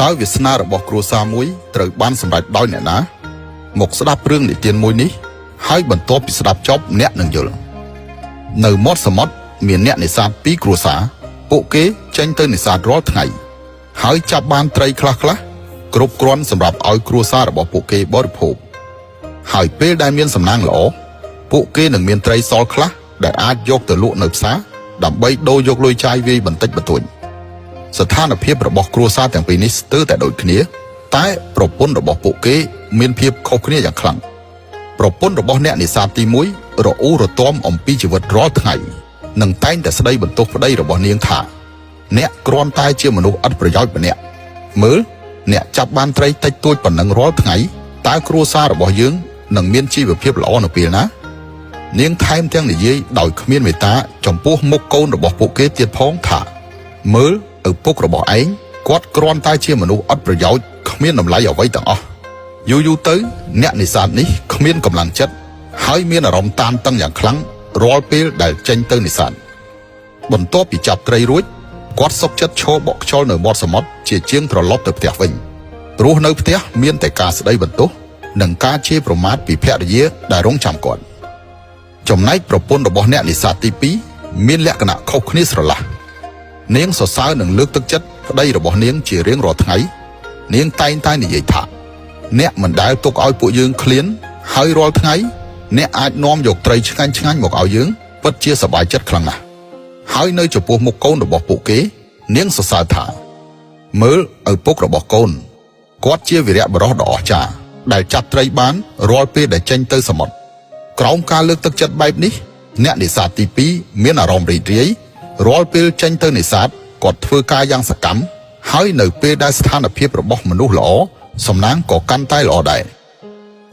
តើវាសនារបស់គ្រួសារមួយត្រូវបានសម្រេចដោយអ្នកណាមកស្ដាប់រឿងនិទានមួយនេះហើយបន្ទាប់ពីស្ដាប់ចប់អ្នកនឹងយល់នៅមាត់សមុទ្រមានអ្នកនេសាទពីរគ្រួសារពួកគេចេញទៅនេសាទរាល់ថ្ងៃហើយចាប់បានត្រីខ្លះៗគ្រប់គ្រាន់សម្រាប់ឲ្យគ្រួសាររបស់ពួកគេបរិភោគហើយពេលដែលមានសំណាងល្អពួកគេនឹងមានត្រីសល់ខ្លះដែលអាចយកទៅលក់នៅផ្សារដើម្បីដូរយកលុយចាយវាយបន្តិចបន្តួច ស្ថានភាពរបស់គ្រួសារទាំងពីរនេះស្ទើរតែដូចគ្នា តែប្រពន្ធរបស់ពួកគេមានភាពខុសគ្នាយ៉ាងខ្លាំងប្រពន្ធរបស់អ្នកនេសាទទី1រអ៊ូរទាំអំពីជីវិតរាល់ថ្ងៃនិងតែងតែស្ដីបន្ទោសប្តីរបស់នាងថាអ្នកគ្រាន់តែជាមនុស្សឥតប្រយោជន៍ម្នាក់មើលអ្នកចាប់បានត្រីតិចតួចប៉ុណ្ណឹងរាល់ថ្ងៃតើគ្រួសាររបស់យើងនឹងមានជីវភាពល្អនៅពេលណា នាងថែមទាំងនិយាយដោយគ្មានមេត្តាចំពោះមុខកូនរបស់ពួកគេទៀតផងថា មើលឪពុករបស់ឯងគាត់គ្រាន់តែជាមនុស្សឥតប្រយោជន៍គ្មានតម្លៃអ្វីទាំងអស់យូរយូរទៅ អ្នកនេសាទនេះគ្មានកម្លាំងចិត្តហើយមានអារម្មណ៍តានតឹងយ៉ាងខ្លាំងរាល់ពេលដែលចេញទៅនេសាទបន្ទាប់ពីចាប់ត្រីរួចគាត់សុខចិត្តឈរបក់ខ្យល់នៅមាត់សមុទ្រជាជាងត្រឡប់ទៅផ្ទះវិញព្រោះនៅផ្ទះមានតែការស្ដីបន្ទោសនិងការជេរប្រមាថពីភរិយាដែលរងចាំគាត់ ចំណែកប្រពន្ធរបស់អ្នកនេសាទទី2មានលក្ខណៈខុសគ្នាស្រឡះនាងសរសើរនិងលើកទឹកចិត្តប្តីរបស់នាងជារៀងរាល់ថ្ងៃនាងតែងតែនិយាយថាអ្នកមិនដែលទុកឲ្យពួកយើងឃ្លានហើយរាល់ថ្ងៃអ្នកអាចនាំយកត្រីឆ្ងាញ់ឆ្ងាញ់មកឲ្យយើងពិតជាសប្បាយចិត្តខ្លាំងណាស់ហើយនៅចំពោះមុខកូនរបស់ពួកគេ នាងសរសើរថា មើលឪពុករបស់កូនគាត់ជាវីរៈបុរសដ៏អស្ចារ្យដែលចាប់ត្រីបានរាល់ពេលដែលចេញទៅសមុទ្រ ក្រោមការលើកទឹកចិត្តបែបនេះអ្នកនេសាទទី2មានអារម្មណ៍រីករាយរាល់ពេលចេញទៅនេសាទគាត់ធ្វើការយ៉ាងសកម្មហើយនៅពេលដែលស្ថានភាពរបស់មនុស្សល្អសំណាងក៏កាន់តែល្អដែរ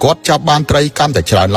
គាត់ចាប់បានត្រីកាន់តែច្រើនឡើង។